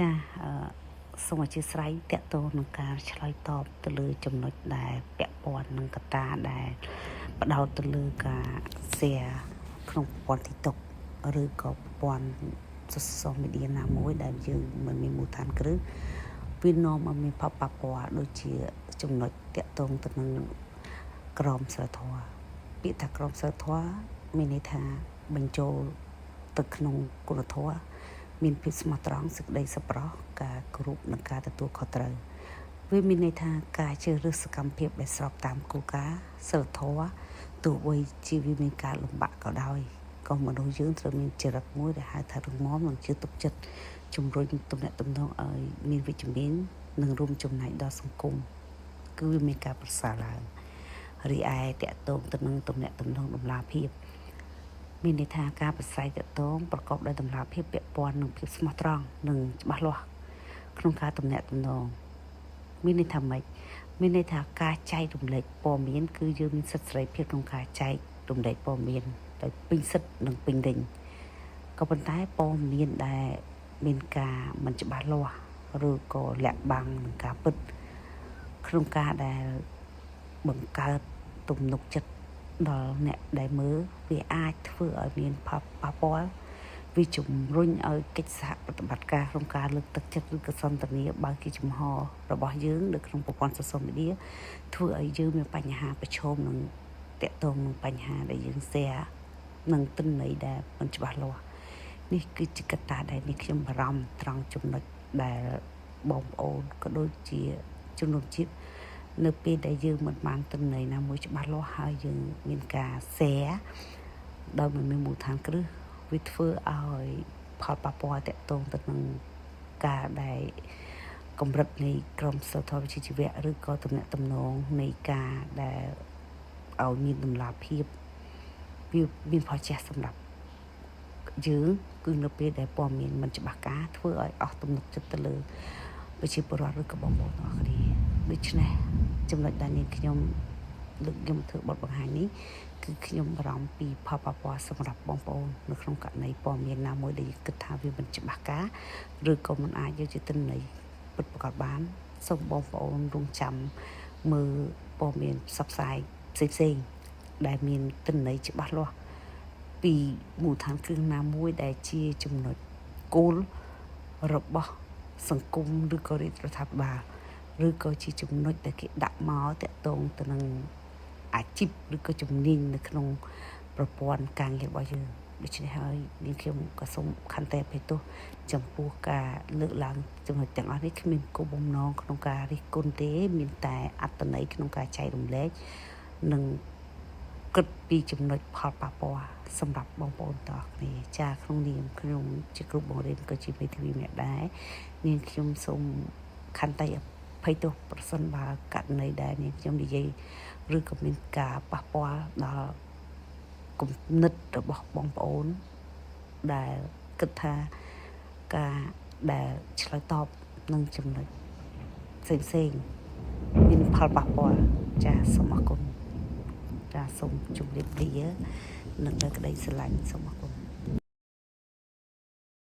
ចាអឺសូមអធ្យាស្រ័យតកតងនឹងការឆ្លើយតបទៅលើចំណុចដែលពាក់ព័ន្ធនឹងកត្តាដែលផ្ដោតទៅលើការ share ក្នុងប្រព័ន្ធ TikTok ឬក៏ប្រព័ន្ធ social media ណាមួយដែលយើងមិនមានមូលដ្ឋានគ្រឹះវានាំឲ្យមានផលប៉ះពាល់ដូចជាចំណុចតកតងទៅនឹងក្រមសីលធម៌ពាក្យថាក្រមសីលធម៌មានន័យថាបញ្ចូលទៅក្នុងគុណធម៌មានភាពស្មោះត្រង់សេចក្តីសប្បុរសការគោរពនិងការទទួលខុសត្រូវវាមានន័យថាការជ្រើសរើសសកម្មភាពដែលស្របតាមគោលការណ៍សីលធម៌ទោះបីជាវាមានការលំបាកក៏ដោយក៏មនុស្សយើងត្រូវមានចរិតមួយដែលហៅថារឹងមាំនិងជឿទុកចិត្តជំរុញទំនាក់ទំនងឲ្យមានវិជ្ជមាននិងរួមចំណែកដល់សង្គមគឺវាមានការប្រសើរឡើងរីឯតកតងទៅនឹងទំនាក់ទំនងតម្លាភាពមានន័យថាការប្រស័យតកតងប្រកបដោយតម្លាភាពពាក់ព័ន្ធនឹងភាពស្មោះត្រង់និងច្បាស់លាស់ក្នុងការទំនាក់ទំនងមានន័យថាម៉េចមានន័យថាការចែករំលែកព័ត៌មានគឺយើងមានសិទ្ធិសេរីភាពក្នុងការចែករំលែកព័ត៌មានដោយពេញសិទ្ធិនិងពេញលេញក៏ប៉ុន្តែព័ត៌មានដែលមានការមិនច្បាស់លាស់ឬក៏លាក់បាំងនឹងការពិតក្នុងការដែលបង្កើតទំនុកចិត្តដល់អ្នកដែលមើលវាអាចធ្វើឲ្យមានផលប៉ះពាល់វាជំរុញឲ្យកិច្ចសហប្រតិបត្តិការក្នុងការលើកទឹកចិត្តឬក៏សន្ទនាបើកជាចំហរបស់យើងនៅក្នុងប្រព័ន្ធ social media ធ្វើឲ្យយើងមានបញ្ហាប្រឈមនឹងតកតងនឹងបញ្ហាដែលយើង share និងទិន្នន័យដែលមិនច្បាស់លាស់នេះគឺជាកត្តាដែលនេះខ្ញុំបារម្ភត្រង់ចំណុចដែលបងប្អូនក៏ដូចជាជំនុំជាតិនៅពេលដែលយើងមិនបានទិន្នន័យណាមួយច្បាស់លាស់ហើយយើងមានការ share ដោយមិនមានមូលដ្ឋានគ្រឹះវាធ្វើឲ្យផលប៉ះពាល់តកតងទៅនឹងការដែលកម្រិតនៃក្រមសីលធម៌វិជ្ជាជីវៈឬក៏ទំនាក់ទំនងនៃការដែលឲ្យមានតម្លាភាពវាមានផលជះសម្រាប់យើងគឺនៅពេលដែលព័ត៌មានមិនច្បាស់ការធ្វើឲ្យអស់ទំនុកចិត្តទៅលើប្រជាពលរដ្ឋឬក៏បងប្អូនទាំងអស់គ្នាដូច្នេះចំណុចដែលនាងខ្ញុំលើកខ្ញុំធ្វើបទបង្ហាញនេះគឺខ្ញុំបារម្ភពីផលប៉ះពាល់សម្រាប់បងប្អូននៅក្នុងករណីព័ត៌មានណាមួយដែលគិតថាវាមិនច្បាស់ការឬក៏មិនអាចយកជាទិន្នន័យពិតប្រាកដបានសូមបងប្អូនរងចាំមើលព័ត៌មានផ្សព្វផ្សាយផ្សេងៗដែលមានទិន្នន័យច្បាស់លាស់ពីមូលដ្ឋានគ្រឹះណាមួយដែលជាចំណុចគោលរបស់សង្គមឬក៏រាជរដ្ឋាភិបាលឬក៏ជាចំណុចដែលគេដាក់មកតកតងទៅនឹងអាជីពឬក៏ជំនាញនៅក្នុងប្រព័ន្ធការងាររបស់យើងដូច្នេះហើយនាងខ្ញុំក៏សូមខន្តីអភ័យទោសចំពោះការលើកឡើងចំណុចទាំងអស់នេះគ្មានគោលបំណងក្នុងការរិះគន់ទេមានតែអត្តន័យក្នុងការចែករំលែកនិងគិតពីចំណុចផលប៉ះពាល់សម្រាប់បងប្អូនទាំងអស់គ្នាចាក្នុងនាមខ្ញុំជាគ្រូបង្រៀនក៏ជាមេធាវីម្នាក់ដែរនាងខ្ញុំសូមខន្តីអភ័យទោសប្រសិនបើករណីដែលនាងខ្ញុំនិយាយឬក៏មានការប៉ះពាល់ដល់គំនិតរបស់បងប្អូនដែលគិតថាការដែលឆ្លើយតបនឹងចំណុចផ្សេងផ្សេងមានផលប៉ះពាល់ចាសូមអរគុណចាសូមជម្រាបលានិងដោយក្តីស្រឡាញ់សូមអរគុណ។